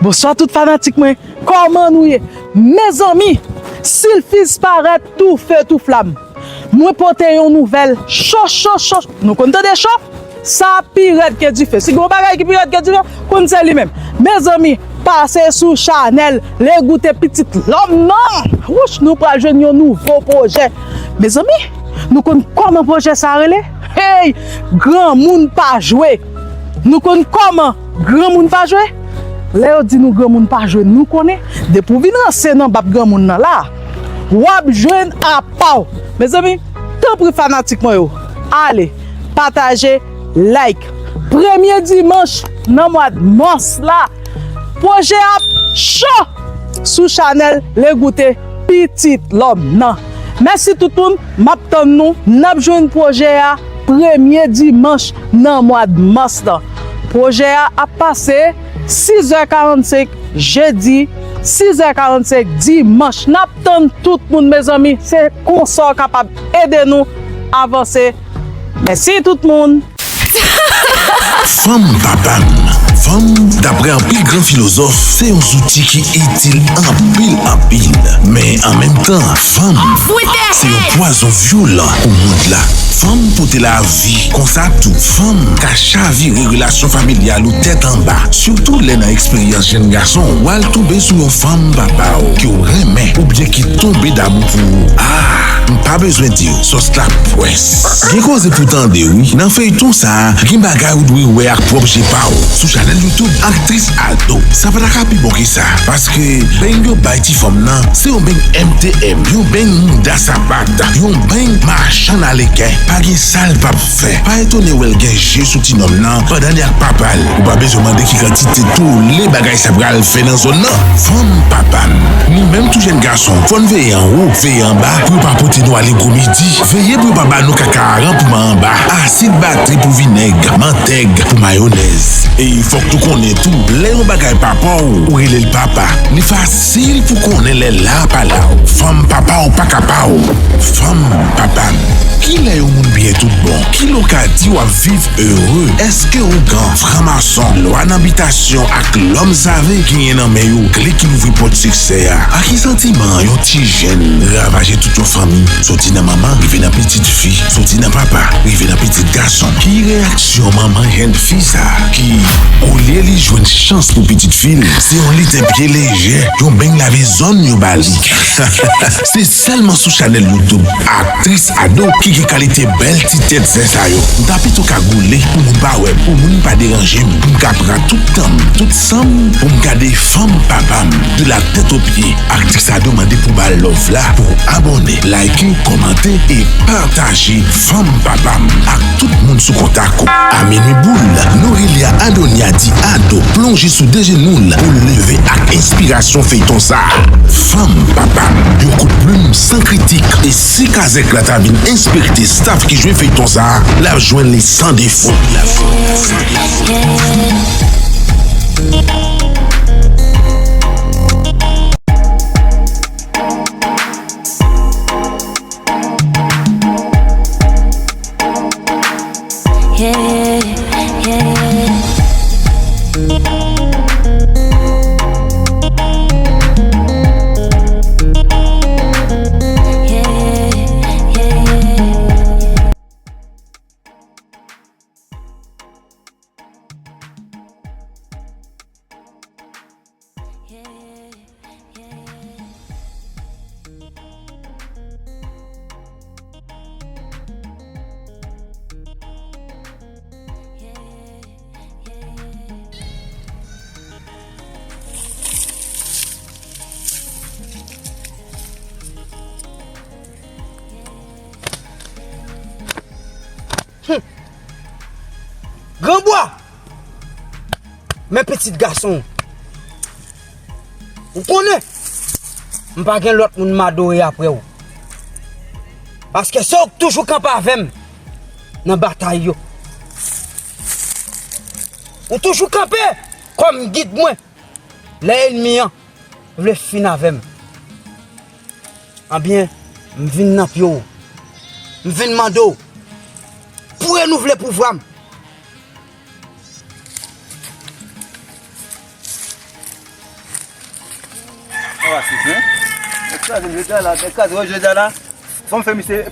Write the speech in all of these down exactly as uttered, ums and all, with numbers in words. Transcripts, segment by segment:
Bonswa tout fanatik mwen, kòman nou ye? Mezanmi, Silfiz parèt tou fe tou flam. Mwen pote yon nouvèl cho, cho, cho. Nou konn tande cho? Sa pi rèd ke dife. Si gen yon bagay ki pi rèd ke dife, konn se li menm. Mezanmi, pase sou chanèl Legoute Pitit Lòm nan. Wouch, nou pral jwenn yon nouvo pwojè. Mezanmi, nou konn kòman pwojè sa rele? Hey, granmoun pa jwe. Nou konn kòman granmoun pa jwe? Lè yo di nou granmoun pa jwe, nou konnen. Depi w vin ranse nan bab granmoun nan la, w ap jwenn apa w. Mezanmi, tanpri fanatik mwen yo, ale, pataje, like. Premye dimanch nan mwa mas la, pwojè ap cho sou chanèl Legoute Pitit Lòm nan. Mèsi tout moun, m ap tann nou. N ap jwenn pwojè a premye dimanch nan mwa mas la. Pwojè a ap pase sizè karannsenk jedi, sizè karannsenk dimanch. N ap tann tout moun, mezanmi. Se konsa w kapab ede nou avanse. Mèsi tout moun. Fanm pa bann. Fanm, daprè anpil gran filozòf, se yon zouti ki itil anpil, anpil. Men an menm tan, fanm se yon pwazon vyolan pou mond la. Fanm pote lavi, konsa tou, fanm ka chavire relasyon familyal ou tèt anba, sitou lè nan eksperyans jèn gason w al tonbe sou yon fanm papa w ke w renmen oubyen ki tonbe damou pou ou. Ah! M pa bezwen di w, sòs la pwès. Gen koze pou tande wi. Nan feyton sa a, gen bagay ou dwe wè ak pwòp je pa w. Sou chanèl YouTube Aktris Ado, sa pa ta ka pi bon ke sa. Paske beny yo bay ti fanm nan, se yon beny M T M, yon beny mouda sapat, yon beny machann aleken. Pa gen sa l p ap fè. Pa etone wè l gen je sou ti nonm nan pandan li ak papa l. Ou pa bezwen mande ki kantite tole bagay sa pral fè nan zòn nan. Fanm pa bann. Nou menm tou jèn gason, fò n veye anwo, veye anba, pou yo pa pote nou ale gwo midi. Veye pou yo pa ba nou kaka aran pou men anba, asid batri pou vinèg, mantèg pou mayonèz. E fòk nou konnen tou, lè yon bagay pa pa w, ou rele l papa. Li fasil pou konnen lè l la pa la w. Fanm papa w pa ka pa w. Fanm pa bann. Kilè yon moun byen tout bon? Kilè w ka di w ap viv ere? Èske ougan, franmason, lwa nan bitasyon ak lòm save genyen nan men yo kle ki louvri pòt siksè a? Ak ki santiman yon ti jèn ravaje tout yon fanmi, soti nan manman, rive nan pitit fi, soti nan papa, rive nan pitit gason? Ki reyaksyon manman jèn fi sa a ki, olye li jwenn chans pou pitit fi l, se yon liten pye lejè, yon beny lave zòn yo ba li? Se sèlman sou chanèl YouTube Aktris Ado ki gen kalite bèl ti tèt zen sa yo. M ta pito ka goule pou moun pa wè m, pou moun pa deranje m, pou m ka pran tout tan m, tout san m pou m gade fanm papa m de la tèt o pye. Aktris Ado mande pou ba l love la, pou abòne, like, kòmante e pataje Fanm Papa m ak tout moun sou kontak ou. A minwi boul, Norelia Adonia di Ado plonje sou de jenou l pou l leve ak enspirasyon feyton sa a. Fanm Papa m, yon kout plim san kritik. E si kazèk la ta vin enspekte staff ki jwe feyton sa a, l ap jwenn li san defo. Granbwa! Men pitit gason, ou konnen, m pa gen lòt moun m adore apre w. Paske se ou k toujou kanpe avè m nan batay yo. Ou toujou kanpe kòm gid mwen lè ènmi an vle fin avè m. Ebyen, m vin nan pye w. M vin mande w pou renouvle pouvwa m. Rasis, wi. Nèg kraze m jodi a la, nèg kraze m jodi a la. Fò m fè misye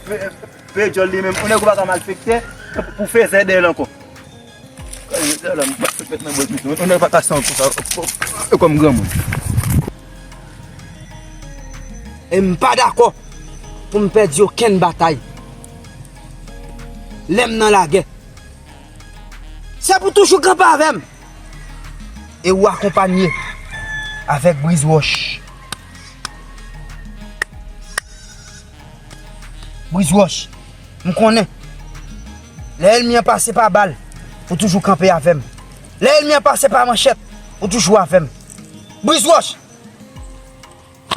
peye djòl li menm. Yon nèg ou pa ka malfekte pou fezè dèyè l ankò. Kraze m jodi a la, m pa fè pèt nan bwèt misye. Yon nèg pa ka santi sa kòm granmoun. E m pa dakò pou m pèdi okenn batay. Lè m nan lagè, se pou toujou kanpe avè m. E ou akonpanye avèk Briz Wòch. Briz Wòch, m konnen. Lè ènmi an pase pa bal, ou toujou kanpe avè m. Lè ènmi an pase pa manchèt, ou toujou avè m. Briz Wòch!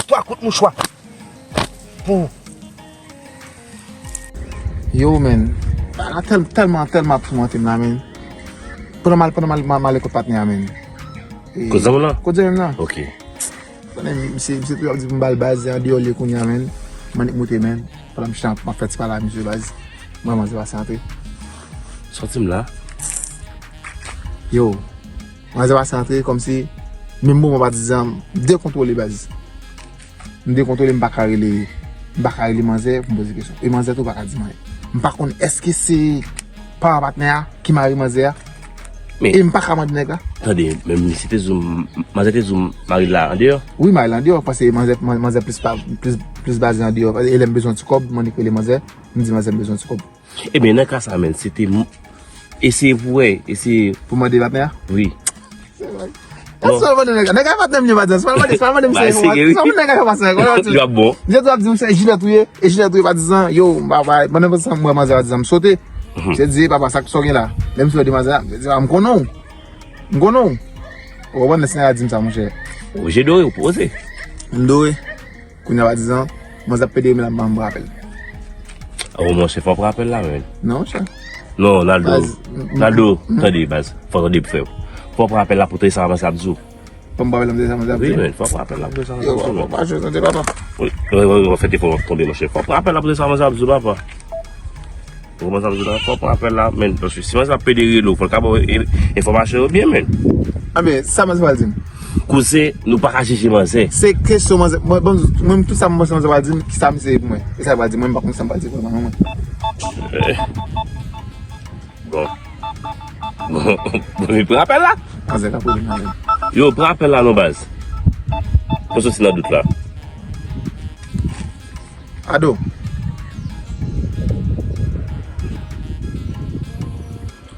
Twa kout mouchwa pou ou. Yo, men. Bagay la tèl-, tèlman, tèlman ap toumante m la, men. Pandan m al, pandan m al, m al, m al kot patnè a, men. E, kot zanmi w lan? Kot zanmi m lan. Ok. Pandan misye, misye toujou ap di pou m ba l baz, se andeyò l ye kounye a, men. M annik moute, men. Pandan m chita, m ap fè ti pale a misye baz. Mwen, manzè pase antre. Sòti m la. Yo. Manzè pase antre kòmsi menm moman patizan m dekontwole baz. M dekontwole, m pa ka rele, m pa ka rele manzè pou m poze kesyon. E manzè tou pa ka di m anyen. M pa konn èske se paran patnè a ki mari manzè a. Men e m pa ka mande nèg la. Tande, men misye te di w, manzè te di w mari l la andeyò? Wi, mari l andeyò, paske manzè, man-, manzè plis pa, plis, plis baze andeyò. E lè m bezwen ti kòb, m annik rele manzè, m di manzè m bezwen ti kòb. Ebyen, nan ka sa, menn, se te m-, eseye pou wè, eseye. Pou mande patnè a? Wi. Se vre. Non. Èske w mande nèg la? Nèg la patnè m li patizan. Se pa l mande, se pa l mande m se. Ba, se geri. Se pa nèg la patizan. Li ap bon. Misye tou ap di m se Jilèt ou ye, e Jilèt ou ye patizan. Yo, m pa, pa, pandan m wè manzè patizan, m sote. Mhm. Misye di, papa, sa k, sa w gen la? Lè m sot di manzè la, misye di, a, m konnen w. M konnen w. Ou konprann lè nèg la di m sa, monchè? O, je dore, ou poze. M dore. Kounye a, patizan, manzè ap pede rimèl ap ban m rapèl. O, monchè, fò w pran apèl la, menn. Non, monchè. Non, Naldo. Baz, m, m, Naldo, m, tande, baz. Fò w tande, frè m. Fò w pran apèl la pou w tande sa manzè ap di w. Fò m pran apèl la pou m tande sa manzè ap di w. Wi, menn, fò w pran apèl la pou w tande sa manzè ap di w, menn. Yo, papa, pa jwe tande, papa. Wi, wi, wi, fè efò w tonbe, monchè. Fò w pran apèl la pou w tande sa manzè ap di w, papa. Ou konprann sa m di w la? Fò w pran apèl la, menn, paske si manzè ap pede rele w, fò l ka ba w e-, enfòmasyon yo byen, menn. Anben, sa manzè pral di m? Kouzen, nou pa ka jije manzè. Se kesyon manzè, mwen, bon, mwen, tout sa mwen panse manzè pral di m, ki sa misye ye pou mwen. E sa l pral di m, mwen, m pa konn sa m pral di vrèman, non, mwen. Eh. Bon. Bon, bon, pran apèl la. Manzè ka pran apèl la. Yo, pran apèl la, non, baz. Fò soti nan dout la. Ado.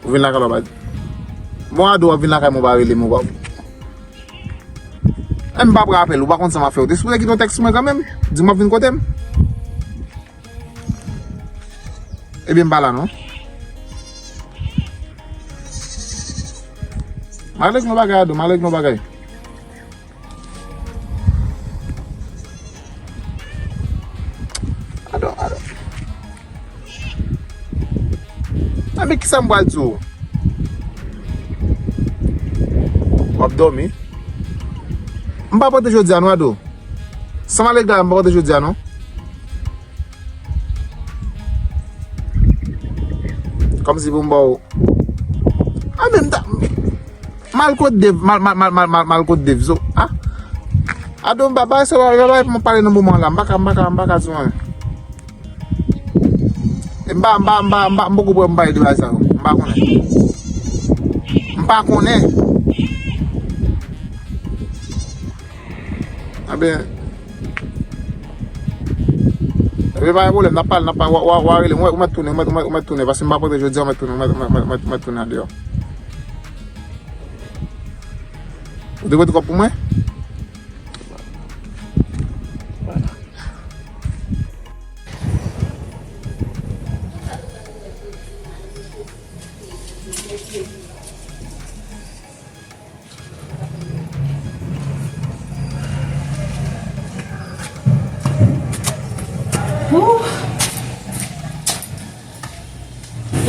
Ou vin lakay la, w pa di. Bon, Ado, w ap vin lakay mwen, w pa rele m, w pa. E m pa pran apèl, ou pa konn sa m ap fè. Ou te sipoze kite yon tèks pou mwen kanmenm. Di m w ap vin kote m. Ebyen, m pa la, non. M ale gen yon bagay, Ado, m ale gen yon bagay. Ado, Ado. Anben, kisa m pral di w? W ap dòmi? M pa pote jodi a, non, Ado. San m ale la, m pa pote jodi a, non. Kòmsi pou m ba w. Anben, m ta, m al kot Dave, m al, m al, m al, m al, m al, m al kot Dave, so, a. Ado, m pa, bagay sa yo, bagay pou mwen pale nan moman la, m pa ka, m pa ka, m pa ka di w anyen. E m pa, m pa, m pa, m pa, m poko prè pou m pale de bagay sa yo, m pa konnen. M pa konnen. Anben, anben, pa gen pwoblèm, n ap pale, n ap pale, w a, w a, w a rele m, ou mèt tounen, ou mèt, ou mèt, ou mèt tounen, paske m pa pote jodi a, ou mèt tounen, ou mèt, ou mèt, ou mèt, ou mèt tounen andeyò. Ou te pote kòb pou mwen? Ooh.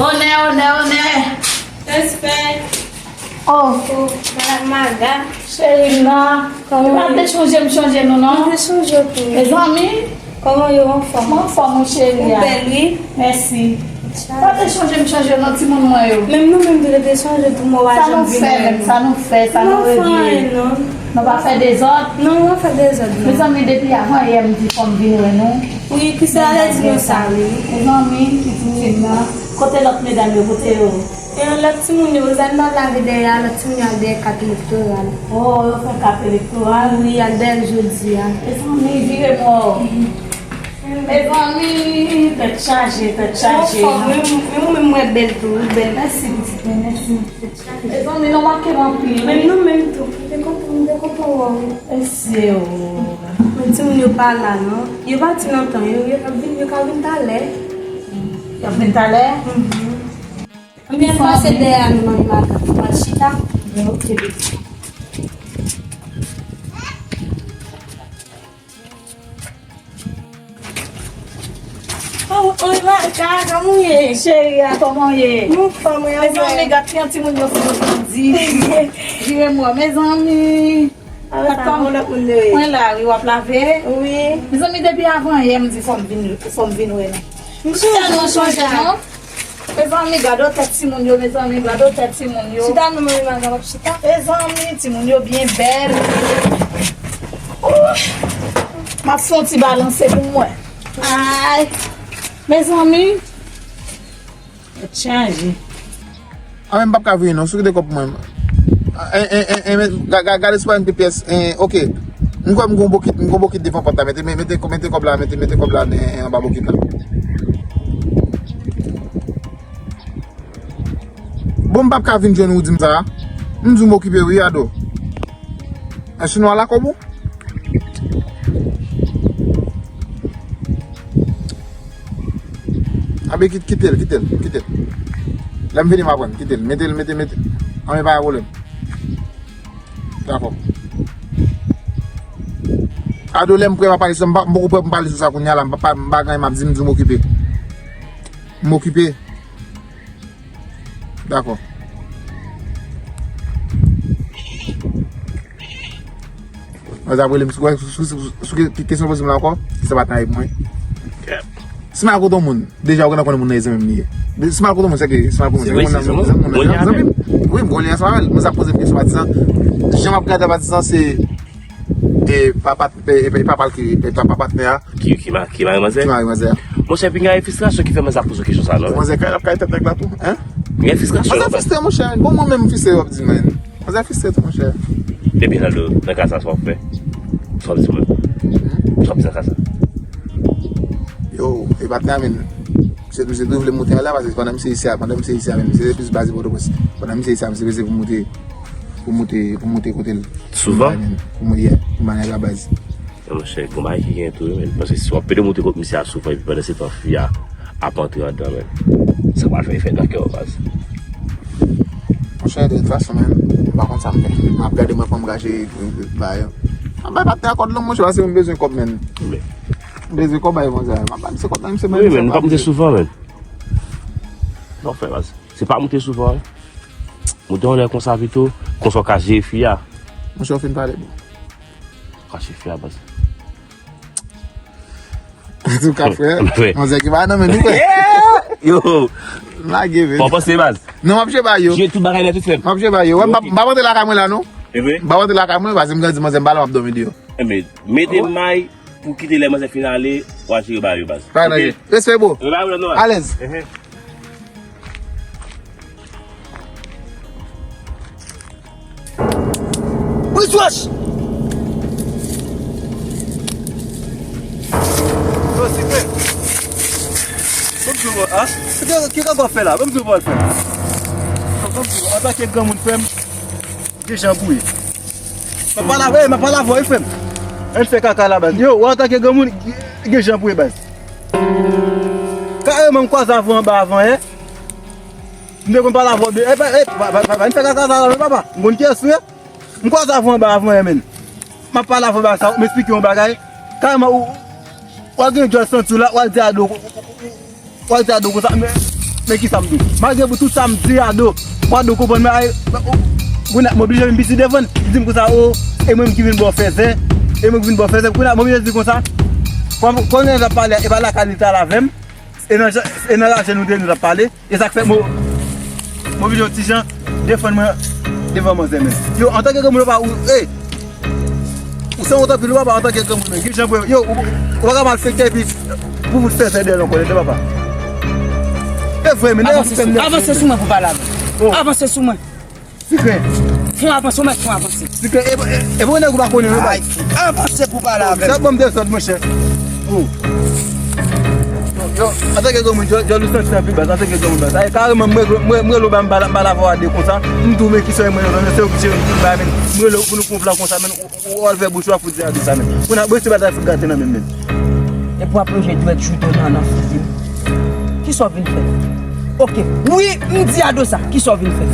Onè, onè, onè. Respè. Oh. Oh, Madan Maga. Cheri m nan. Kòman w ye? M pa te chonje m chonje nou, non. M te chonje w tou. Mezanmi. Kòman w ye, w anfòm? Mwen anfòm, wi, cheri. Ou bèl, wi. Mèsi. Pa te chanje m chanje non timoun mwen yo. Menm nou menm tou te chanje tou mwen pa janm vin wè nou. Sa nou fè, sa nou fè, sa nou regle. Nou pa fè dezòd. Non, nou pa fè dezòd non. Mezanmi, depi avan yè m di fò m vin wè nou. Wi, Christelle te di nou sa wi. Mezanmi, pitit fi m nan. Kote lòt medam yo, kote yo? E lòt timoun yo, Rosanne pa t lave dèyè a, lòt timoun yo al dèyè kat elektoral. Oh, yo fè kat elektoral? Wi, al dèyè l jodi a. Mezanmi, vire bò. Mezanmi, tèt chaje, tèt chaje. Ou fò, men ou menm mwen bèl tou, ou bèl. Mèsi pitit mwen, mèsi. Mezanmi, nou manke m anpil. Menm nou menm tou. M te kontan, m te kontan wè w. Mèsi o. Men timoun yo pa la non. Yo pati lontan, yo, yo ka vin, yo ka vin talè. Y ap vin talè? Mhm. Anbyen, pase dèyè a nou, manmi madanm. Nou pral chita. Ok, bebe. Oh, oh, Marca, kòman w ye? Cheri a, kòman w ye? M anfòm, wi. Mezanmi, gad ki yon timoun yo fin grandi. Vire m wè, mezanmi. Mwen la, wi, w ap lave. Wi. Mezanmi, depi avan yè, m di fò m vin, fò m vin wè nou. M chita nou chita non. Mezanmi, gade tèt timoun yo, mezanmi, gade tèt timoun yo. Chita non, manmi madanm, w ap chita. Mezanmi, timoun yo byen bèl. Ouh. M ap fè yon ti balanse pou mwen. Ay. Mezanmi. Tèt chaje. A men m p ap ka vini non, si w kite kòb pou mwen. En, en, en, en, men, ga-, ga-, gade si w pa jwenn pyès, en, ok. M kwè m gon bokit, m gon bokit devan pòt la. Mete, mete, mete kòb la, mete, mete kòb la, en, en, anba bokit la. Bon, m p ap ka vin jwenn ou di m sa. M di w m okipe wi, Ado. An chinwa la kòb ou? Abe kit-, kite l, kite l, kite l. Lè m vini m aprann, kite l. Mete l, mete, mete. Anben pa gen pwoblèm. Dakò. Ado lè m prè m ap pale sou sa, m pa, m poko prè pou m pale sou sa kounye a la, m pa, m pa gen anyen m ap di, m di w m okipe. M okipe. Dakò. Mwen ap rele m sou, sou, sou, sou ke-, kesyon poze m la ankò, sa pa t anyen pou mwen. Si m al kote yon moun, deja ou gentan konnen moun nan e zanmi m li ye. Si m al kote yon moun, se ke, si m al kote yon moun, se ke moun nan zanmi m, zanmi m. Wi, m gen lyen ansanm avè l. Mwen sa poze m kesyon patizan. Jan m ap gade patizan, se E papa, e, e, e papa l ki, e papa patnè a. Ki, ki ma-, ki mari manzè? Ki mari manzè a. Monchè, pinga e fristrasyon ki fè manzè ap poze w kesyon sa, non? Manzè kay, ap kay tèt nèg la tou, en? Gen fristrasyon. Manzè fristre, monchè. Bon, mwen menm fristre, w ap di mwen. Manzè fristre tou, monchè. Ebyen, nan, nan ka sa, sa w ap fè? Sa w ap di mwen? Hmm? Sa w ap di nan ka sa? Yo, e patnè a, men. Se, se tou vle moute anlè, paske pandan misye isi a, pandan misye isi a, men misye se plis baze Pòtoprens. Pandan misye isi a, misye bezwen pou moute, pou moute, pou moute kote l. Souvan? Pou mwen, yeah, pou mwen la baz. Non, monchè, gon bagay ki gen tou, wi, men. Paske si w ap pede moute kot misye a souvan, epi pandan se tan fi a ap antre anndan, men, sa pral fè efè nan kè w, baz. Monchè, de tout fason, men, m pa konn sa m fè. M ap gade mwen kòman m ka jere, e, e, bagay yo. M ap bay patnè a kòd lan, monchè, paske m bezwen kòb, men. M bezwen kòb bay manzè a. M ap bay misye kòb lan, misye bay. Wi, men, nou pa moute souvan, men. Sa w fè, baz. Se pa moute souvan, wi. Moute yon lè konsa pito, konsa w ka jere fi a. Monchè, w fin pale, bro. Kache fi a, baz. Antouka, frè, manzè ki pa nan men nou, frè. Yo! Lage, men. Fò w panse, baz. Non, m ap jwe ba yo. Jwe tout bagay nèt, wi, frè m. M ap jwe ba yo. Wè, m pa, m pa rantre lakay mwen la, non. E vre? M pa rantre lakay mwen, paske m grandi, manzè, m pa la, m ap dòmi deyò. Enben, mete may pou kite lè manzè fin ale, w a jere ba yo, baz. Pa nan jwe. Respè, bro. Respè, bro, non. Alèz. Wristwatch! Yo, Sylvain. Ban m di w, a? Ki, ki w ap fè la? Ban m di w, ban m fè. Ban m di w, antanke granmoun, frè m, gen jan pou ye. M ap pale avè, m ap pale avè w, wi, frè m. Ann fè kaka la, baz. Yo, w antanke granmoun, gen jan pou ye, baz. Kareman, m kwaze avè w anba avan yè. M te konn pale avè w de, e, pa, e, pa, pa, pa, pa, pa, fè kaka sa la, non, papa. M konn kiyès ou ye. M kwaze avè w anba avan yè, menn. M ap pale avè w anba sa, m esplike w yon bagay. Kareman, ou, w al gen djòl santi w la, w al di Ado, w al di Ado konsa, men, men kisa m di w? Malgre pou tout sa m di Ado, pou Ado konprann mwen, ay, kounye a, m oblije vin piti devan l. Li di m konsa, o, e mwen menm ki vin ba w fèzè, e mwen ki vin ba w fèzè. Kounye a, m oblije di konsa, kon, kounye a l ap pale, e pa lakay li t al avè m. E nan jan- e nan raje nou te nou t ap pale. E sa k fè mo- mo vin yon ti jan defann mwen devan manzè menm. Yo, antanke granmoun, yo pa ou, ey, ou sanwont anpil, ou papa, antanke granmoun menm. Ki jan pou yo, ou, ou pa ka malfektè epi pou fout fè fè dèyè l ankò, tande papa. E vre, men nèg ap fè m nève. Avanse sou mwen pou pale avè m. Avanse sou mwen. Sikrè. Fè avanse, ou mèt fè avanse. Sikrè, e, e, e bon nèg ou pa konnen, non, baz. Avanse pou pale avè m. Sa ban m dezòd, monchè. Oh. Yo, yo, antanke granmoun, jò, jò nou santi anpil, baz, antanke granmoun, baz. Ay, kareman, mwen, mwen, mwen, rele w, ba m, ba la, ba la vwa de konsa. M di w, men ki sòy mwen, yo, se ou ki jere tout bagay, men. Mwen, rele w, pou nou pran plan konsa, men. Ou, ou al fè bouch ou a fout di a de sa, men. Pou n ap rete batay fout gate nan men, men. Epi w ap lonje dwèt joudo nan, nan figi m. Kisa w vin fè? Oke. Wi, m di Ado sa. Kisa w vin fè?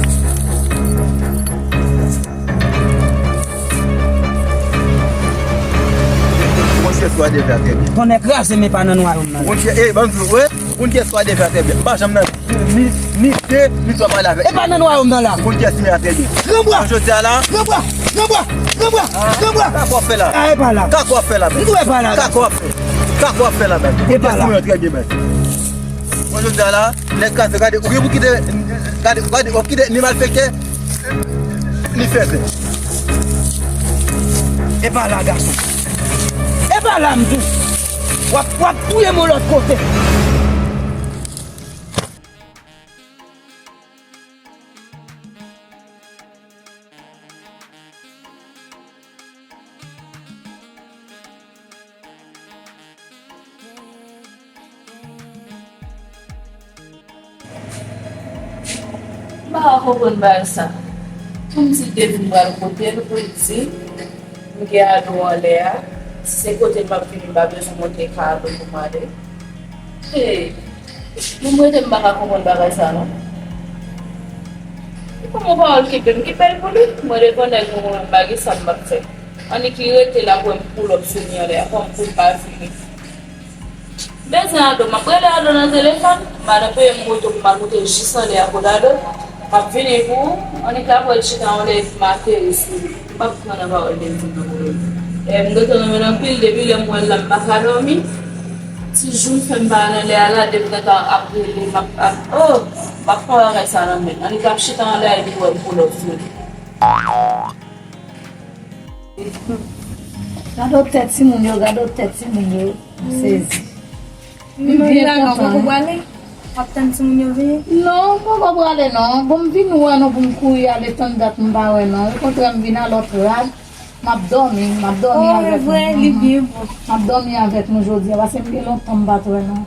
Bondye swa devè a trè byen. Tonnè kraze m, e pa nan wayòm nan. Bondye, e, ban m di w, wi, Bondye swa devè a trè byen. M pa janm nan ni, ni de, ni twa pale avèk. E pa nan wayòm nan la. Konn kiyès li a trè byen. Gran bwa. Jodi a la. Gran bwa. Gran bwa. Gran bwa. Gran bwa. Sa k w ap fè la? A, e pa la. Sa k w ap fè la, baz? M dwe pa la. Sa k w ap fè? Sa k w ap fè la, baz? E pa la. Konn kiyès li a trè byen, baz. Mwen jodi a la, nèg kraze, gade, ou gen pou kite, gade, gade, w ap kite ni malfektè, ni fèzè. E pa la, gason. E pa la, m di w. W ap, w ap touye m yon lòt kote. M pa ka konprann bagay sa. Pou m di l te vin pral kote l, pou l di m gen Ado anlè a. Si se kote l m ap vini, m pa bezwen monte ka Ado pou m ale. Hey, menm rete m pa ka konprann bagay sa non. Li ban m yon pawòl ki bèl, m ki bèl pou li. Mwen devan nèg mwen, mwen menm pa gen sa m p ap fè. Annik li rete la pou wè m pull up sou li anlè a, fò m pou l pa vini. M bezwen Ado, m ap rele Ado nan telefòn. Madan peye m moto pou m al moute jis anlè a kot Ado. M ap vini pou ou. Annik l ap wè l chita anlè epi m ateri sou li. M p ap pran nan pawòl de di nan move. E m gentan renmen l anpil, depi lè m wè l la, m pa ka dòmi. Ti jou m fè m pa al anlè a la, depi gentan ap rele, m ap, ap, oh, m ap pran bagay sa nan men. Annik ap chita anlè a epi wè m pull up sou li. Gade tèt timoun yo, gade tèt timoun yo. M sezi. M byen kontan. Ou poko prale? W ap tann timoun yo vini? Non, m poko prale non. Bon, m vin wè nou pou m kouri ale tann dat m pa wè non. Okontrè, m vin a lòt rad. M ap dòmi, m ap dòmi avèk nou. Oh, e vre, li byen bon. M ap dòmi avèk nou jodi a, paske m gen lontan m pa t wè nou.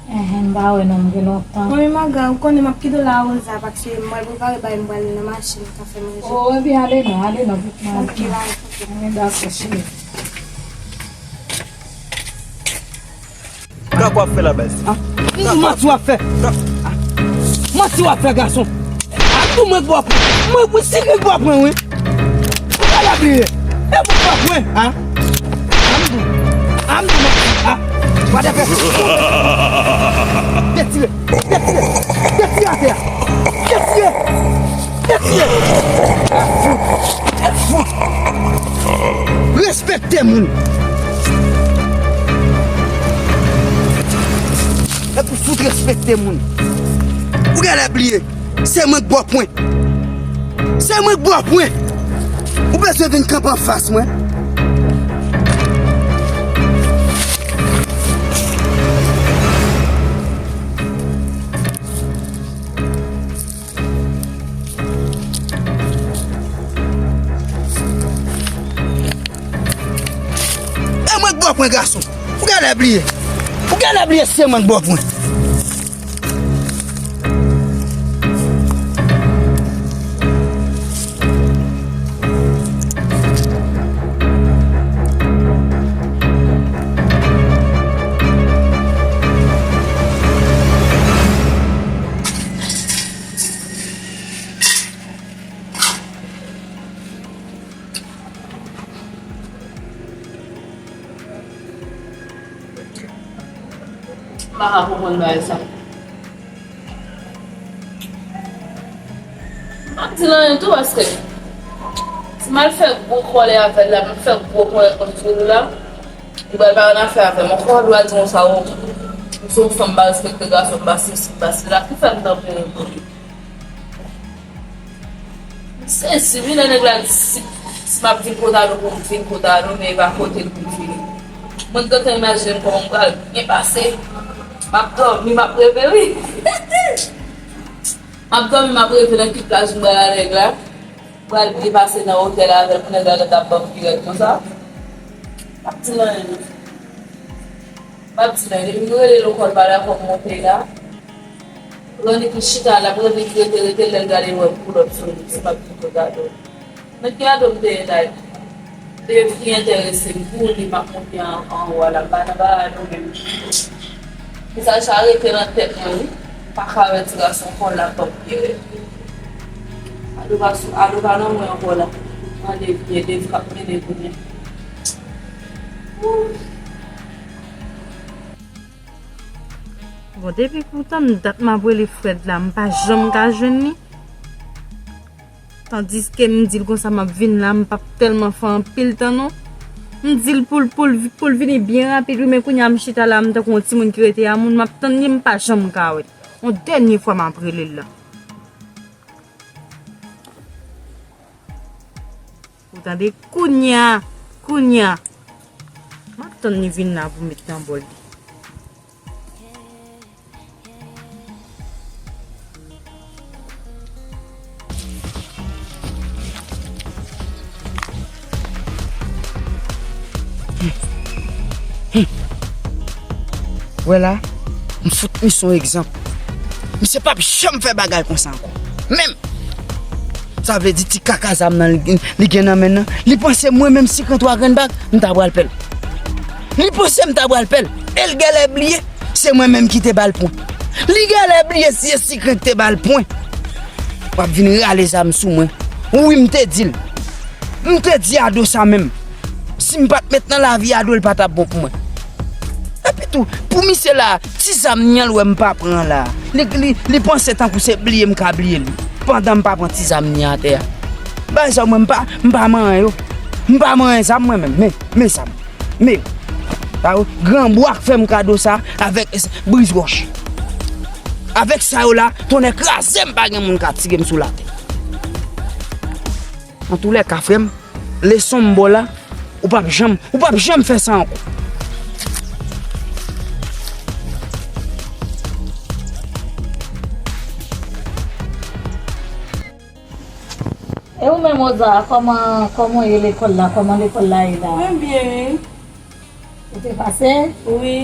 Enhen, m pa wè nou, m gen lontan. Bon, men maga, ou konnen m ap kite w la a Rosa, paske m pral prepare bagay m pral nan machin, ka fè manje. Oh, ebyen, ale non, ale non, vit manje. Ok, la, ok. Mwen dakò, cheri. Sa k w ap fè la, baz? Ah, m di manti w ap fè. Ah, manti w ap fè, gason. Ah, m di w mwen k bò pwen. Mwen, mwen, si mwen k bò pwen, wi. Ou pa la bliye. E mwen k bò pwen, ah. Ah, m di w. Ah, m di w manti, ah. Whatever. Detire, detire, detire atè a. Detire. Detire. Fout. Fout. Respekte moun. E pou fout respekte moun. Ou genlè bliye, se mwen k bò pwen. Se mwen k bò pwen. Ou bezwen vin kanpe anfas mwen. E mwen k bò pwen, gason. Ou genlè bliye. Ou genlè bliye se mwen k bò pwen. M pa ka konprann bagay sa. M ap di l anyen tou, paske si m al fè gwo kòlè avè l la, m fè gwo kòlè kont sou li la, li pral pa ann afè avè m ankò, li pral di m sa, o, M se yon fanm, m pa respekte gason, m pa sesi, m pa sela, ki fè m tanpere pou li? M sezi wi, lè nèg la di si, si m ap vin kot Ado pou m vin kot Ado, men e pa kote l pou m vini. Mwen gentan imajine m kòman m pral byen pase. M ap dòmi, m ap reve wi. M ap dòmi, m ap reve nan ki plaj m pral avèk la. M pral byen pase nan otèl avè l pou nèg la gentan ban m pirèt konsa. M ap di l anyen. M ap di l anyen. Depi m rele l ankò, l pa dakò m monte la. Rannik li chita la, m rannik li rete, rete, lè l gade l wè m pou lòt sou li, si m ap di l gade. Nan ki Ado m te ye la? Dev ki enterese m pou li, m ap monte an, anwo a la, m pa nan bagay nou menm. Mesaj sa rete nan tèt mwen wi. M pa ka wè ti gason kòl la kòm pyerèt. Ado pa sou, Ado pa nan mwen ankò la. Mande vye Dev k ap mennen kounye a. Bon, depi poutan dat m ap rele Fred la, m pa janm ka jwenn li. Tandiske m di l konsa m ap vin la, m p ap tèlman fè anpil tan non. M di l pou l, pou l, pou l vini byen rapid wi, men kounye a m chita la, m tankou yon timoun ki rete a moun, m ap tann li, m pa janm ka wè l. Yon dènye fwa m ap rele l la. Ou tande? Kounye a, kounye a. M ap tann li vin la pou m met nan bòl li. Wè la, m fout misye yon egzanp. Misye p ap janm fè bagay konsa ankò. Menm! Sa vle di ti kaka zam nan li, li gen nan men nan. Li panse mwen menm si pran twa grenn bag, m ta pral pè l. Li panse m ta pral pè l. E l genlè bliye, se mwen menm ki te ba l pwen. Li genlè bliye si e Sikren ki te ba l pwen. W ap vin rale zam sou mwen. Wi, m te di l. M te di Ado sa menm. Si m pa t met nan lavi Ado, l pa t ap bon pou mwen. Epi tou, pou misye la, ti zam li an l wè m pa pran la. Li, li, li panse tankou se bliye m ka bliye li. Pandan m pa pran ti zam li an atè a. Bay zam mwen, m pa, m pa manyen yo. M pa manyen zam mwen menm. Men, men zam. Men, sa yo, gran bwa k fè m kado sa avèk s-, briz wòch. Avèk sa yo la, tonnè kraze m, pa gen moun ka tire m sou latè. Antoulèka, frè m, leson m ba w la, ou p ap janm, ou p ap janm fè sa ankò. E ou menm, Rosa, kòman, kòman ye lekòl la? Kòman lekòl la ye la? Mwen byen, wi. Ou te pase? Wi.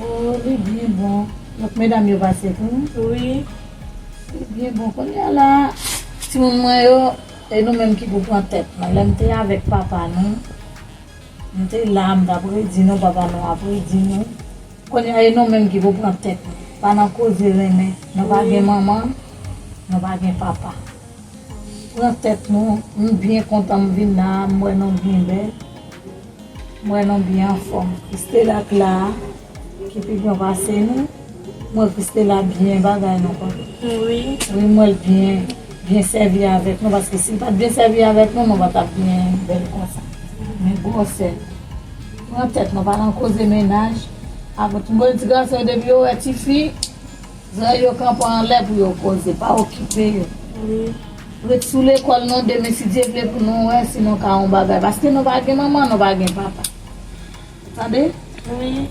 Oh, li byen bon. Donk, medam yo pase tou? Wi. Li byen bon. Kounye a la, timoun mwen yo, e nou menm ki pou pran tèt nou. Lè m te avèk papa nou, m te la, m t ap redi nou, papa nou ap redi nou. Kounye a, e nou menm ki pou pran tèt nou. Pa nan koze renmen. Nou pa gen manman, nou pa gen papa. Pran tèt nou, m byen kontan m vin la, m wè nou byen bèl. M wè nou byen anfòm. Christela k la, ki pi byen pase nou. M wè Christela byen bagay nou konn. Wi. Wi, m wè l byen, byen sèvi avèk nou, paske si l pa t byen sèvi avèk nou, nou pa t ap byen bèl konsa. Men gwosè. Pran tèt nou, pa nan koze mennaj. Avèk m konn ti gason yo depi yo wè tifi, zòrèy yo kanpe anlè pou yo koze, pa okipe yo. Wi. Ret sou lekòl nou, demen si Dye vle pou nou wè si nou ka yon bagay. Paske nou pa gen manman, nou pa gen papa. Tande? Wi.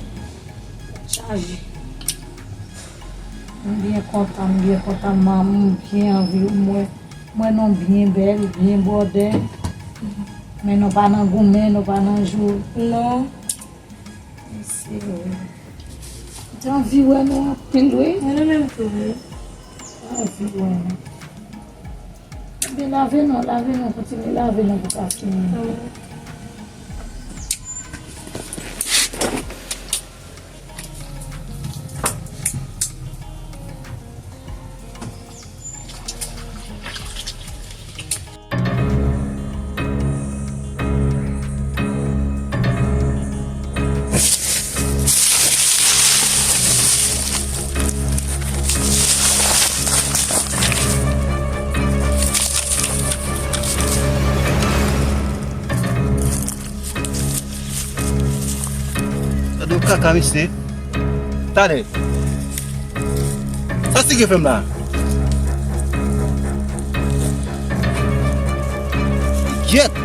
Chaje. M byen kontan, m byen kontan, manmi, m byen anvi w, m wè, m wè nou byen bèl, byen bòdè. Men nou pa nan goumen, nou pa nan joure. Non. Mesye, wi. M te anvi wè nou anpil, wi. Mwen menm tou, wi. Anvi wè nou. Ebyen, lave non, lave non, kontinye lave non pou ka fini. Gade yon kaka, mesye. Talè. Sa se ki fè m la? Gyèt!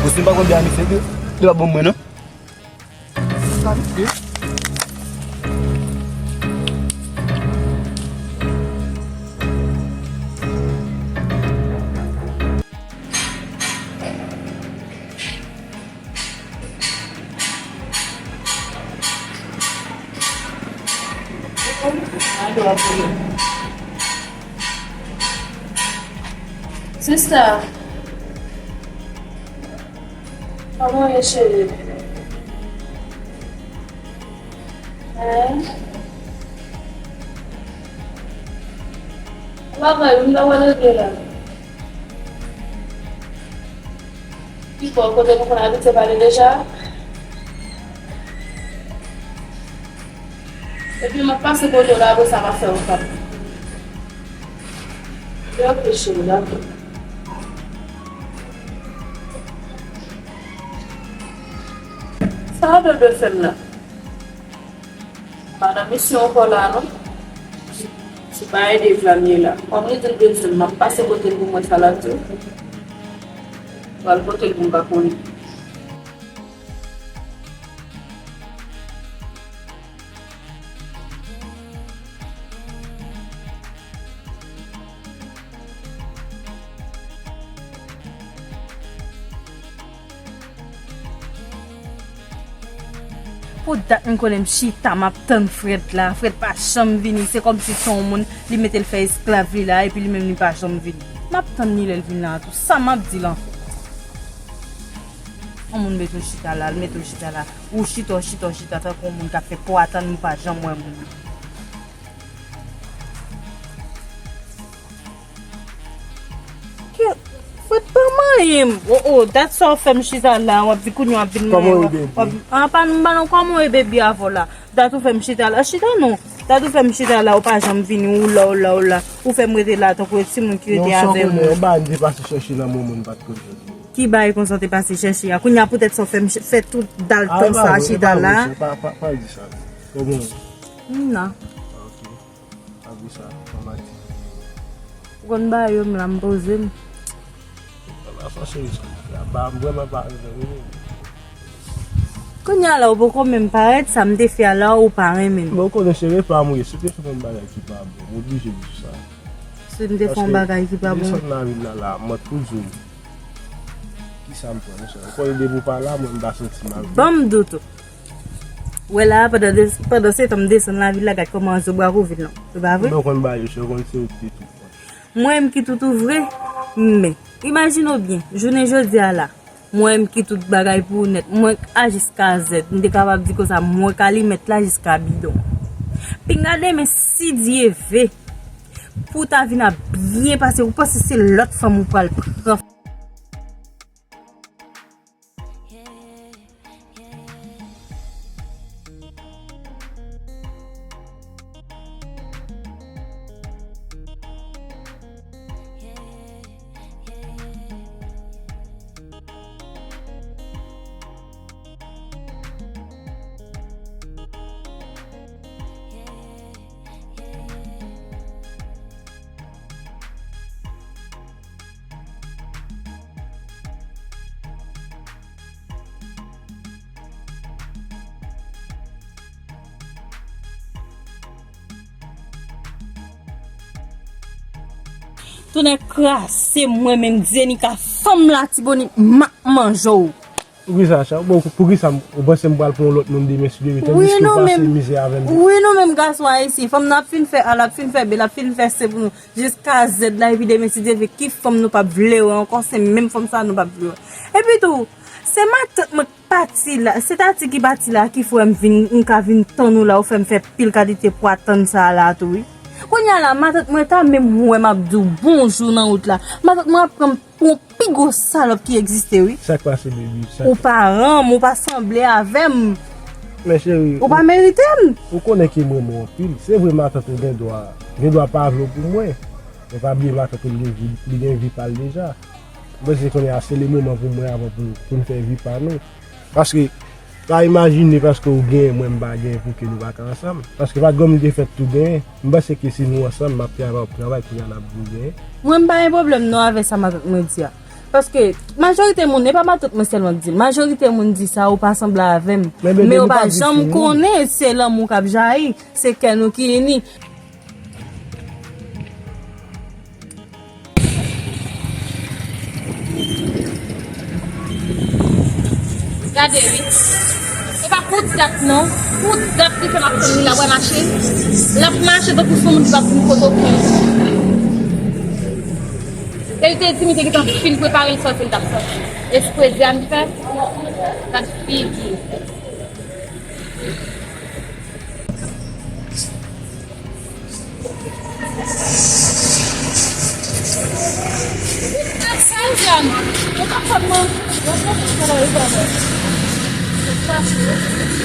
Bon, si m pa konn de a misye, li pa bon mwen, non. Sista, kòman w ye, cheri? Hein? Ou pa wè, m ta wè leve la. Ki bò, kote nou konn abitye pale deja? Epi m ap pase kote w la, apre sa m ap fè yon kap. Ok, cheri, dakò. Sa a dwe fè m la. Pa nan misyon ankò la, non. Se pa ede Flam ye la. Kòm li di l bezwen m, m ap pase kote l pou m wè sa l ap di. Pral pote l pou m ka konnen. Pou dat m konnen m chita, m ap tann Frèd la. Frèd pa janm vini. Se kòmsi se yon moun li mete l fè esklav li la, epi li menm li pa janm vini. M ap tann li lè l vin la tou. Sa m ap di l ankò? Yon moun mete w chita la, l mete w chita la. Ou chita, w chita, w chita, tankou yon moun k ap fè pwa tann, ou pa janm wè moun nan. Ke, Frèd pa manyen m. Oh, oh, dat sa w fè m chita la, w ap di kounye a w ap vin manyen m. Kòman w ye, baby? W ap, ah, pa, m pa nan kòman w ye, baby, avè w la. Dat ou fè m chita la, chita non. Dat ou fè m chita la, ou pa janm vini, ou la, ou la, ou la. Ou fè m rete la, tankou yon timoun ki rete avè m. Non, sa w konnen, yon bagay m te pase chèche nan men w, m pa t konn jwenn. Ki bagay konsa w te pase chèche a? Kounye a poutèt sa w fè m ch-, fè tout dal tan sa a chita la. Ah, e pa vre, e pa vre, sè, pa, pa di sa. Kòman w ye? M la. Ah, ok. Apre sa, kòman di? Ou konn ba yo m la, m poze m. Kòman sa, cheri, sa? La ba m vrèman pa renmen w. Kounye a la, ou poko menm parèt, sa m te fè a la, ou pa renmen m. Bon, ou konnen se repa m ye, si w te fè m yon bagay ki pa bon, m oblije di w sa. Si m te fè yon bagay ki pa bon. Paske desann lavil la, la, mwen toujou. Kisa m pran, monchè? Ou konnen depi w pa la, mwen m pa santi m avè w. Ban m di w tou. Ou wè la, pandan de, pandan se tan m desann lavil la, gad kòman zo bra kouvri l non. Se pa vre? Mwen konn ba yo, se konn se ou ki te tou pran. Mwen menm ki toutou vre, men, imajine w byen, jounen jodi a la, mwen menm ki tout bagay pou ou nèt, mwen A jiska Z, m te kapab di konsa, mwen k alimèt la jiska bidon. Pinga demen, si Dye ve, pou w ta vin ap byen pase, ou panse se lòt fanm ou pral pran. Tonnè kraze mwen menm, Zenika, fanm Latibonit, m ap manje w. Poukisa sa? Bon, poukisa m, ou panse m pral pran yon lòt moun demen si Dye vle, tandiske w pase mizè avè m? Wi, nou menm gason ayisyen, fanm nan ap fin fè A, l ap fin fè B, l ap fin fè C pou nou. Jiska Z la, epi demen, si Dye vle, ki fanm nou p ap vle wè ankò, se menm fanm sa a nou p ap vle wè. Epi tou, se matant mwen k pati la, se Tati ki pati la, ki fè m vin, m ka vin tann ou la, ou fè m fè pil kalite pwa tann sa a la tou, wi. Kounye a la, matant mwen ta menm wè m ap di w bonjou nan wout la. Matant mwen ap pran m pou yon pi gwo salòp ki egziste, wi. Sa k pase, baby? Ou pa renmen m, ou pa sanble avè m. Men cheri, ou pa merite m. Ou konnen ke m renmen w anpil. Se vre, matant ou gen dwa, gen dwa pa vle w pou mwen. Men pa bliye matant ou li gen vi, li gen vi pa l deja. Mwen se konnen a se le moman pou mwen avan pou, pou n fè vi pa nou. Paske Pa imajine paske ou genyen, mwen m pa genyen, pou ke nou pa ka ansanm. Paske pa t granmoun ki fèt tou genyen. M panse ke si nou ansanm, m ap travay, w ap travay, kounye a n ap vin genyen. Mwen, m pa gen pwoblèm non avè sa matant mwen di a. Paske majorite moun, e pa matant mwen sèlman k di l. Majorite moun di sa, ou pa sanble avè m. Men, bebe, men yo nou pa pa di janm konnen se lanmou k ap jayi, se kè nou ki ini. Gade wi. E pa pou dat non. Pou dat li fè m ap tann li la, w wè mache. L ap mache tankou se yon moun ki p ap vin kote okenn. E li te di m li te gentan fin prepare l sòti, l t ap sòti. Espre Diane fè. Gad figi.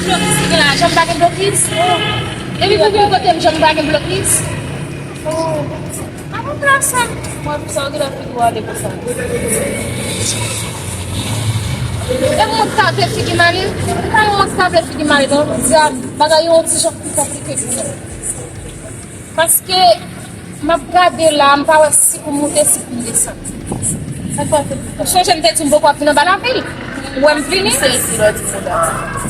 Blokis ki gen la, janm pa gen blokis. Depi pou vin kote m, janm pa gen blokis. A bon, plas sa. Mwen, pou sa, ou gentan figi w ale konsa. E mwen k ta vle figi m ale? E pa mwen k ta vle figi m ale, non. Diab, bagay yo yon ti jan pi konplike ke sa. Paske, m ap gade la, m pa wè si pou m moute, si pou m desann. Sa k pase pou sa? Ou sonje m te di w m poko ap vin anba lavil? Ou wè m vini? Se isi lò di mouda.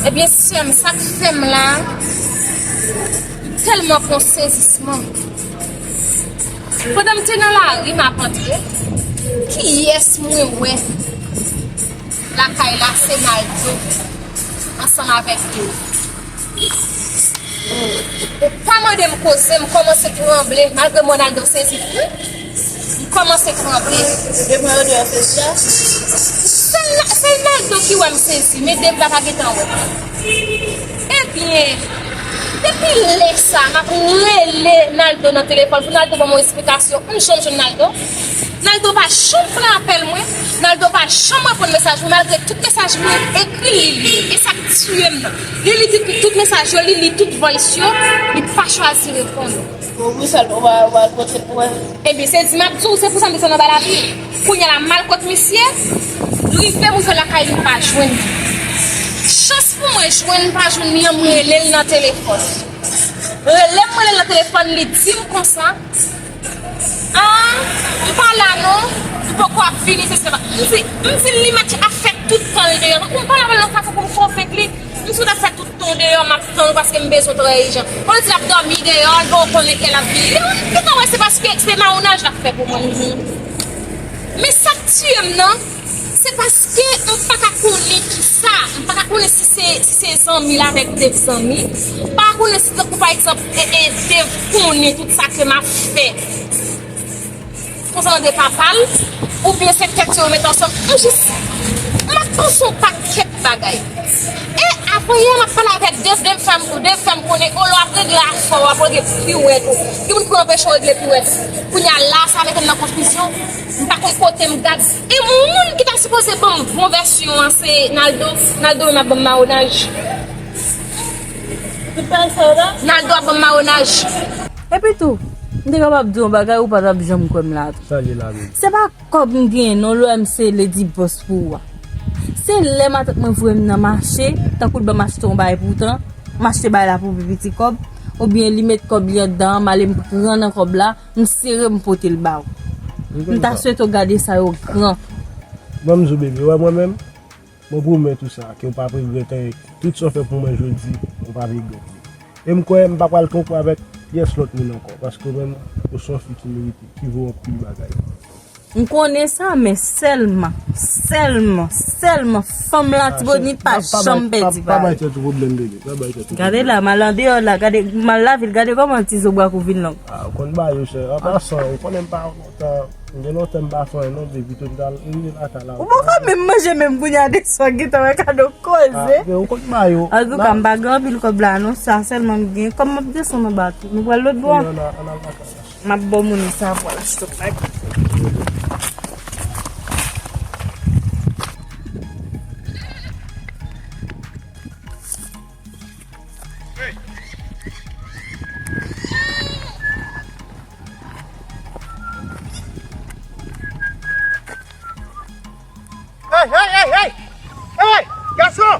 Ebyen, sè m, sa k fè m la, m tèlman pran sezisman. Pandan m te nan lari, m ap antre, kiyès mwen wè lakay la? Se Naldo ansanm avèk Dave. Ou pa mande m koze, m kòmanse tranble, malgre m wè Naldo sezi tou. M kòmanse tranble. Depi mwen yo deyò sezi a? Se, se Naldo ki wè m sezi, men Dave la pa gentan wè m. Ebyen, depi lè sa, m ap rele Naldo nan telefòn pou Naldo ban m yon esplikasyon. M janm jwenn Naldo. Naldo pa janm pran apèl mwen. Naldo pa janm reponn mesaj mwen, malgre tout mesaj mwen ekri, li li. E sa k tiye m nan. Li li tout, tout mesaj yo, li li tout voice yo, li pa chwazi reponn. Bon, wi, sa, ou pa, ou pa al kote pou wè. Ebyen, se di m ap di w, se pou sa m desann anba lavil. Kounye a la, m al kot misye, rive m rive lakay li, m pa jwenn li. Chans pou mwen, jwenn m pa jwenn li an, m rele l nan telefòn. Rele m, rele l nan telefòn, li di m konsa, ah, m pa la non, m poko ap vini, se sa. M di, m di li mèt ap fè tout tan l deyò. Tankou m pa la nan fason pou m konvenk li. M sot ap fè tout tan deyò, m ap tann ou paske m bezwen w trè ijan. Ou di l ap dòmi deyò, l bon, ou konnen kè l ap vini. Li, ou gentan wè se paske se mawonaj l ap fè pou mwen. Men sa k tiye m nan, se paske m pa ka konnen kisa, m pa ka konnen si se, si se zanmi l avèk Dave zanmi, m pa ka konnen si tankou pa egzanp, e, e, Dave konnen tout sa ke m ap fè. Konsa de papa l, oubyen se tèt yo yo met ansanm. M jis, m ap panse yon pakèt bagay. E avan yè, m ap pale avèk Dave, Dave fè m, Dave fè m konnen, o, lè w ap regle afè w, w ap regle piwèt ou. Gen moun ki anpeche w regle piwèt. Kounye a la, sa mete m nan konfizyon. M pa konn kote m gad. E moun ki ta sipoze ban m bon vèsyon an, se Naldo. Naldo menm ap ban m mawonaj. Naldo ap ban m mawonaj. Epi tou, m te kapab di yon bagay ou pa t ap janm kwè m la tou. Sa l ye la menm? Se pa kòb m genyen non, lè w wè m se Lady Boss pou ou a. Se lè matant mwen voye m nan mache, tankou l ban m achte yon bagay poutan, m achte bagay la pou pi piti kòb, oubyen li met kòb li anndan an, m ale m pran nan kòb la, m sere m pote l ba ou. M ta swete w gade sa yo gran. Ban m di w bebe, ou wè mwen menm, mwen pwomèt ou sa, ke w p ap regrèt anyen. Tout sa w fè pou mwen jodi, ou p ap regrèt li. E m kwè m pa pral twonpe w avèk pyès lòt moun ankò, paske ou menm, ou se yon fi ki merite, ki vo anpil bagay. M konnen sa, men sèlman, sèlman, sèlman, fanm Latibonit pa janm pèdi pa bay tèt ou pwoblèm, bebe. Pa bay tèt ou pwoblèm. Gade la, m al andeyò la, gade, m al lavil, gade kòman ti zo bwa kou vin long. Ah, ou konn ba yo, sè. An pasan, ou konnen m pa lontan, m gen lontan m pa fè anyen non, bebe, pito m ta, m vin lakay la. Ou poko menm manje menm kounye a de swa gentan wè kado koze. Ah, ou konn ba yo. Antouka, m pa gen anpil kòb la non, sa sèlman m gen. Kòm m ap desann anba tou, nou pral lòt bò. Ann al lakay la. M ap ba w monnen sa pou al achte yon bagay. Hey, hey, hey, hey! Hey, gason!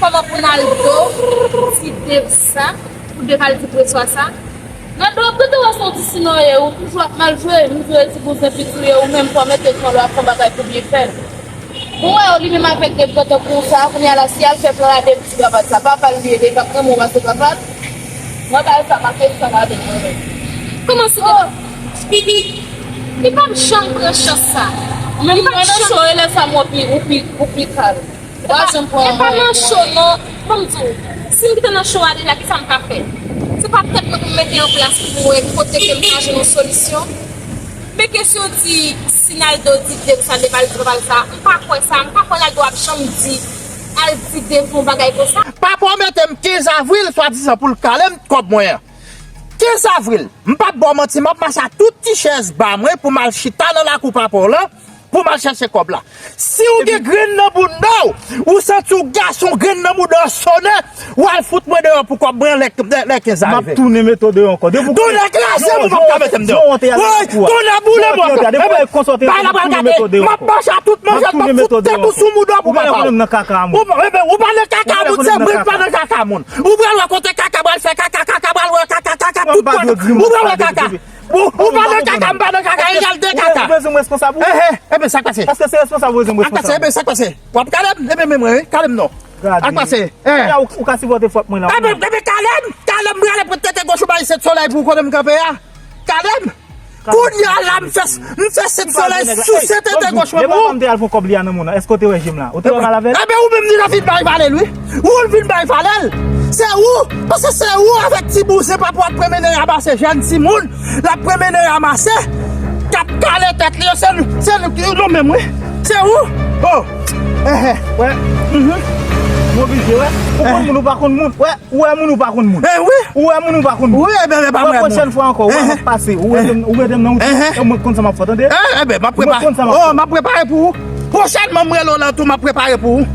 Kòman pou Naldo di Dave sa, pou Dave al di Preswa sa? Naldo, ap gade wè se yon ti sinoye, ou toujou ap mal jwe, m jwe ti bouzen piti w ye, ou menm fò mete l nan lè w ap fè yon bagay pou byen fè l. Ou wè, li menm avèk de grantan konsa, kounye a la, si al fè plan la, de ti papa sa, papa l li ye, de pap nan mwen pase papa l. Mwen ba l sa, pa fè sa la de mwen menm. Kòman se de? Li p ap janm pran chans sa. Ou menm mwen nan cho, e lè sa mwen pi, ou pi, ou pi kal. Ou pa janm pran anyen. E pa nan cho, non. Ban m di w, si m te nan cho a deja, kisa m ka fè? Se pa tèt mwen pou m mete an plas pou m wè kote ke m ka jwenn yon solisyon. Men kesyon di, si Naldo di Dave sa, Dave al di papa l sa, m pa kwè sa, m pa kwè Naldo ap janm di, al di Dave yon bagay konsa. Papa w mete m kenz avril, swadizan pou l kale m kòb mwen an. Kenz avril, m p ap ba w manti, m ap mache ak tout ti chèz ba mwen pou m al chita nan lakou papa w lan, pou m al chèche kòb la. Si w gen grenn nan bounda w, ou santi w gason, grenn nan bounda w sonnen, w al fout mwen deyò pou kòb mwen lè, lè, lè kenz la rive. M ap tounen mete w deyò ankò. Depi w... Tonnè kraze m, ou p ap ka mete m deyò. Woy, tonnè boule m ankò. Bay la pral gade. M ap mache a tout manje, m ap fout tèt ou sou mouda w pou papa w. Ou pa nan kaka moun, se mwen k pa nan kaka moun. Ou pral wè kote kaka pral fè kaka, kaka pral wè kaka, kaka tout kote. Ou pral wè kaka. Ou, ou pa nan kaka, m pa nan kaka, egal de kaka. Ou bezwen m responsab ou? Enhen, enben sa k pase? Èske se responsab ou bezwen m responsab? Sa k pase? Enben sa k pase? W ap kale m? Enben men mwen, wi, kale m non. Gade. Sa k pase? Enhen. Ou ka sipòte fòt mwen la. Enben, enben kale m, kale m, m prale pran tete goch ou bay sèt solèy pou w konnen m kanpe a. Kale m. Kounye a la, m fè, m fè sèt solèy sou sèt tete goch mwen pou ou. Depi w te al pran kòb li a nan moun nan, èske w te wè je m la? Ou te wè mal avè l? Enben, ou menm li nan vin bay valè l, wi. Ou l vin bay valè l. Se ou, paske se ou avèk ti bouzen papa w ap pran mennen ranmase jèn timoun. L ap pran mennen ranmase. K ap kale tèt li yo, se nou, se nou ki nou menm, wi. Se ou. Oh. Enhen. Wè. M oblije, wè. Ou konn moun, ou pa konn moun. Wè. Ou wè moun ou pa konn moun. Eh wi. Ou wè moun ou pa konn moun. Wi, enben, enben, pa mwen. Pwochèn fwa ankò, ou wè m ap pase. Ou rete m, ou rete m nan wout. Enhen. E mwen k konn sa m ap fè, tande? Eh, enben, m ap prepare. Mwen k konn sa m ap fè. Oh, m ap prepare pou ou. Pwochènman, m rele w la tou, m ap prepare pou ou.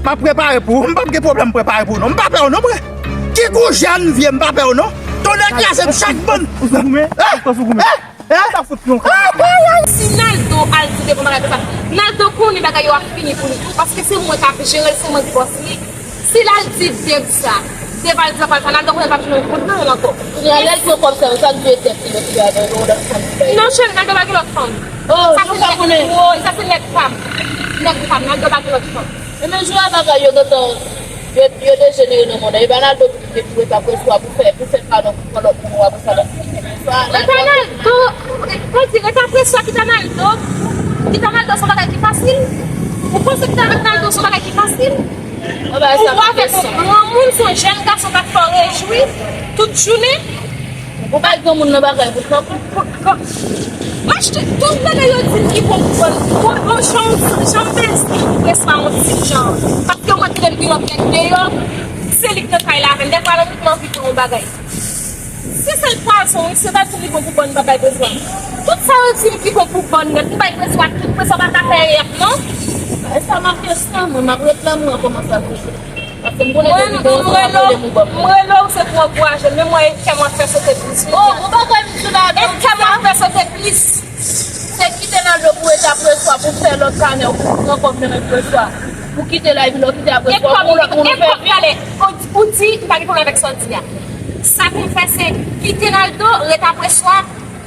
M ap prepare pou ou. M p ap gen pwoblèm, m prepare pou ou, non. M pa pè w, non, mwen. Ki goujè n vye, m pa pè w, non. Tonnè kraze m chak bann. Ou sou goumen? Ou sou goumen? Sa fout yon kaka. Si Naldo al di Dev yon bagay konsa, Naldo konnen bagay yo ap fini pou li. Paske se mwen k ap jere l, se mwen k bòs li. Si l al di Dev sa, Dev al di sa, Naldo konnen l p ap jwenn yon goud nan men l ankò. Kounye a lè l pran kòb sa yo, sa k vle Dev ki mete yo avè yon lòt fanm ki bay. Non, cheri, Naldo pa gen lòt fanm. Oh, sa se nèg, oh, sa se nèg pa m. Nèg pa m, Naldo pa gen lòt fanm. E men jou a bagay yo gentan, yo, yo dejenere nan mond lan. E pa Naldo pou ki te pou rete apre swa pou fè, pou fè padon, pou pran lòt moun, ou apre sa lòt moun. Rete Naldo, pou di rete apre swa, kite Naldo, kite Naldo se yon bagay ki fasil. Ou panse kite Naldo se yon bagay ki fasil? Ou avèk yon granmoun, se yon jèn gason k ap fè w rejwi tout jounen. Ou pa granmoun nan bagay pou sa. Pou, pou, pou, m achte tout bagay yo di m ki bon pou bon. Bon, bon, jan, jan m bezwen pou reswa yon ti jan. Paske mwen tande m gen yon nèg deyò, se li k nan kay la avè m. Dèfwa, nan tout m anvi pran yon bagay. Se sèl pwazon, wi, se pa di li bon pou bon, m pa bay preswa. Tout sa yo di m ki bon pou bon nèt, m bay preswa, tout preswa pa ka fè rèv, non. E sa make san mwen, m ap reklame w kòman sa fè. Paske m konnen depi gen yon moun ap rele m ou ban m. Mwen rele w, se pou ankouraje m, men mwen kè m ap fè sote plis. Oh, ou pa kwè m sou la. E kè m ap fè sote plis. Se kite Naldo pou rete apre swa, pou fè lòt kanè, ou pou pran kòb nan men preswa. Pou kite la, epi lè w kite apre swa, pou lòt moun fè. Ou di, m pa gen pwoblèm avèk sa w di a. Sa pou m fè, se kite Naldo, rete apre swa,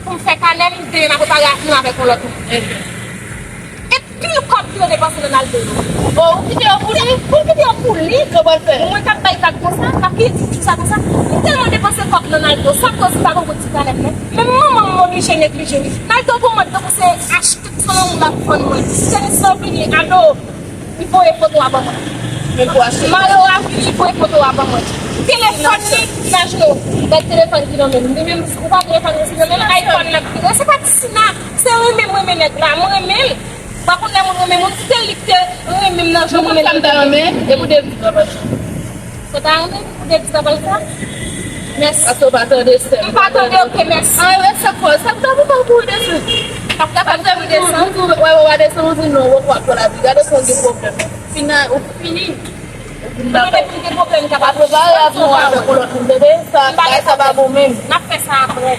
pou m fè kanè m, demen m a prepare ak nou avèk yon lòt moun. E pil kòb ki yo depanse nan Naldo yo. O, ou kite yo pou li? Ou kite yo pou li? Sa w pral fè? Mwen k ap bay vag konsa, m ap kite di sa konsa. M tèlman depanse kòb nan Naldo, sa koz m pa gen yon ti kanèt non. Menm manman m oblije neglije li. Naldo gwo mòd tankou se achte, se yon moun ap vann mwen. Tenis lan vini, alo, li voye foto a ban mwen. Mayo a vini, li voye foto a ban mwen. Telefòn li, imajine w, gad telefòn ki nan men m. Li menm, ou pa telefòn li nan men l, iPhone nan. Se pa ti Sina, se renmen m renmen nèg la, mwen renmen l. Pa konn lè moun renmen moun, se te li ki te renmen m nan jan m renmen l. Mwen konn sa m ta renmen, e pou Davis travay. Sa w ta renmen pou Davis travay sa? Mèsi. Paske w pa tande sè m. M pa tande, oke, mèsi. A, e sa k fè, sa k ta pou m kouri desann. Sa k ta pou m kouri desann. Ou di, wè, wè, w a desann, ou di non, w ap pran lavi. Gade sa w gen pwoblèm. Fini, ou fini. Mwen depi gen pwoblèm, m kapab prepare avyon avèk yon lòt moun, tande? Sa, bagay sa pa bon menm. N ap fè sa apre.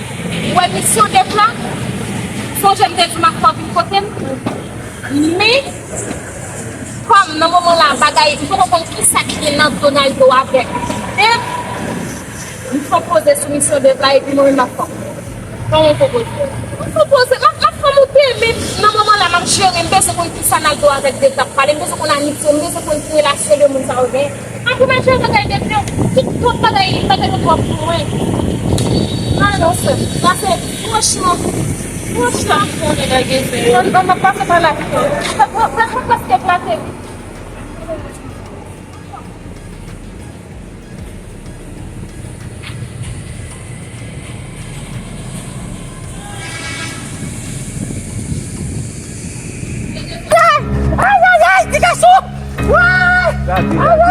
Ou wè misyon Dev la? Sonje m te di w m ap fè w vin kote m? Men, kòm nan moman la, bagay, m poko konn kisa ki gen nan do Naldo avèk Dev, m fè w poze sou misyon Dev la, epi mwen menm m ap fè w. Kòman w pwopoze? Mwen pwopoze, m ap, m ap fè w monte, men nan moman la, m ap jere, m bezwen konn kisa Naldo avèk Dev t ap pale, m bezwen konn amitye, m bezwen konn ki relasyon de moun sa yo genyen. Apre m al jere bagay Dev yo, tout, tout bagay, bagay yo twòp pou mwen. Nan non sè, pase, franchman, franchman. Sa m konnen bagay se yo. Nan, nan, nan, pase pa la. Mwen, mwen, mwen, mwen prèske eklate. Ay, ay, ay, ti gason! Ay! Ay, ay,